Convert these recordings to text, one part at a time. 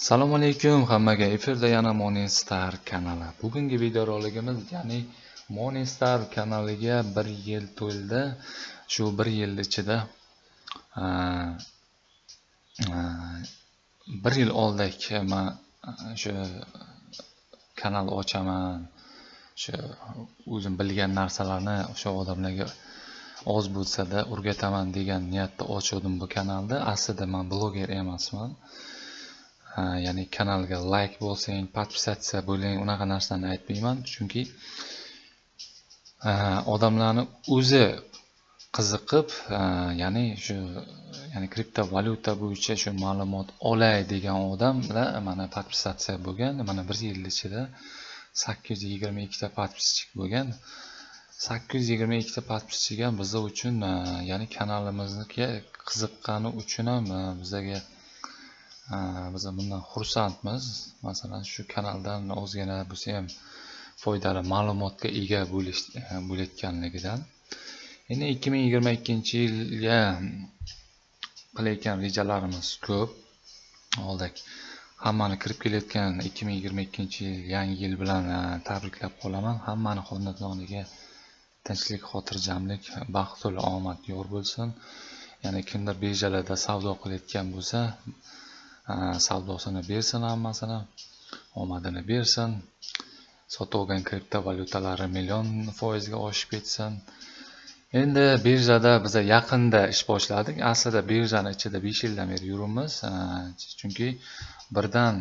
Assalomu alaykum hammaga. Efirda yana Morningstar kanali. Bugungi videoroligimiz, ya'ni Morningstar kanaliga 1 yil to'ldi. Shu 1 yil ichida 1 yil oldik men shu kanal ochaman, shu o'zim bilgan narsalarni o'sha odamlarga oz bo'lsa-da o'rgataman degan niyatda ochgandim bu kanalni. Aslida men bloger emasman. Ya'ni kanalga like bo'lsang, podpisatsiya bo'ling, unaqa narsani aytmayman, chunki odamlarni o'zi qiziqib, ya'ni shu, ya'ni kriptovalyuta bo'yicha shu ma'lumot olay degan odamlar mana podpisatsiya bo'lgan. Mana 1 yil ichida 822 ta podpisчик bo'lgan. 822 ta podpisчик ham bizlar uchun, ya'ni kanalimizga qiziqqani uchun ham bizaga biz bundan xursandmiz. Masalan, shu kanaldan ozgina bo'lsa ham foydali ma'lumotga ega bo'lish bo'layotganligidan. Endi 2022-yilga qilayotgan rejalarimiz ko'p. Oldik. Hammani kirib kelayotgan 2022-yil yangi yil bilan tabriklab qolaman. Hammani xonadoniga tinchlik, xotirjamlik, baxt va omad yor bo'lsin. Ya'ni kimdir birjalarda savdo qilayotgan bo'lsa, savdosini bersin, hammasini omadini bersin. Sotib olgan kriptovalyutalari million foizga oshib ketsin. Endi birjada biz yaqinda ish boshladik. Aslida birjani ichida 5 yildan beri yuribmiz. Chunki birdan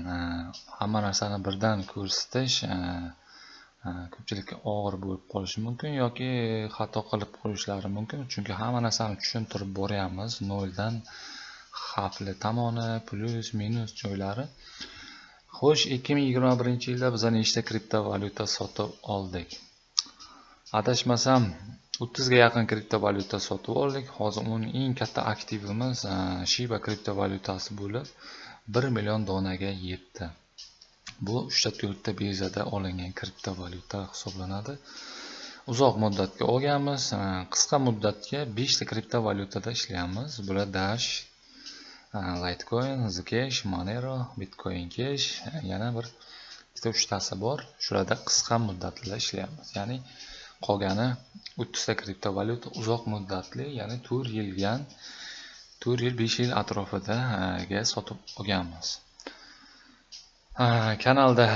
hamma narsani birdan ko'rsatish ko'pchilikka og'ir bo'lib qolishi mumkin yoki xato qilib qo'yishlari mumkin. Chunki hamma narsani tushuntirib boryapmiz noldan, xavfli tomoni, plyus, minus joylari. Xo'sh, 2021-yilda biz nechta kriptovalyuta sotib oldik? Adashmasam 30 ga yaqin kriptovalyuta sotib oldik. Hozir uning eng katta aktivimiz Shiba kriptovalyutasi bo'lib, 1 million donaga yetdi. Bu 3-4 ta birjada olingan kriptovalyuta hisoblanadi. Uzoq muddatga olganmiz, qisqa muddatga 5 ta kriptovalyutada ishlayapmiz. Bular Dash, Litecoin, Zcash, Monero, Bitcoin Cash, yana bir ikkita uchtasi bor. Shularda qisqa muddatli ishlayapmiz. Ya'ni qolgani 30 ta kriptovalyuta uzoq muddatli, ya'ni 4 yilgan, 4 yil, 5 yil atrofida sotib olganmiz. Kanalda,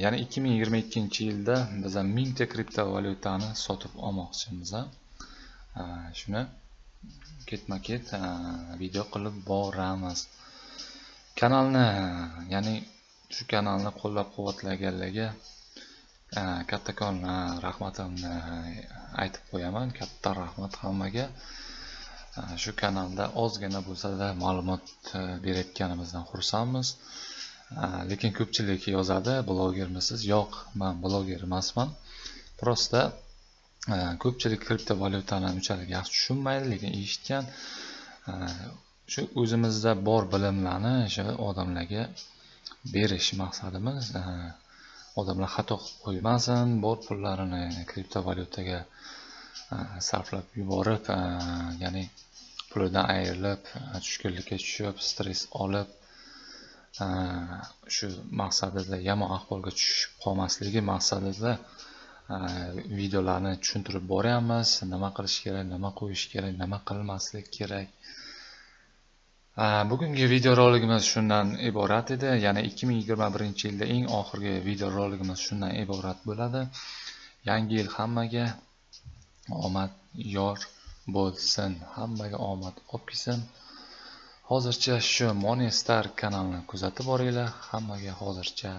ya'ni 2022-yilda biz 1000 ta kriptovalyutani sotib olmoqchimiz. Shuni ketma-ket video qilib boramiz. Kanalni, ya'ni shu kanalni qo'llab-quvvatlaganlarga kattakon rahmatimni aytib qo'yaman. Katta rahmat hammaga. Shu kanalda ozgina bo'lsa-da ma'lumot berayotganimizdan xursandmiz. Lekin ko'pchilik yozadi, blogermisiz? Yo'q, men bloger emasman. Prosta ko'pchilik kriptovalyutani unchalik yaxshi tushunmaydi, lekin eshitgan. Shu o'zimizda bor bilimlarni o'sha odamlarga berish maqsadimiz. Odamlar xato qilib qo'ymasin, bor pullarini kriptovalyutaga sarflab yuborib, ya'ni pulidan ayrilib, tushkunlikka tushib, stress olib, shu maqsadida yomon ahvolga tushib qolmasligi maqsadida videolarni tushuntirib boryapmiz. Nima qilish kerak, nima qo'yish kerak, nima qilmaslik kerak. Bugungi videoroligimiz shundan iborat edi. Ya'ni 2021-yilda eng oxirgi videoroligimiz shundan iborat bo'ladi. Yangi yil hammaga omad yor bo'lsin, hammaga omad olib kelsin. Hozircha shu Morningstar kanalini kuzatib boringlar. Hammaga hozircha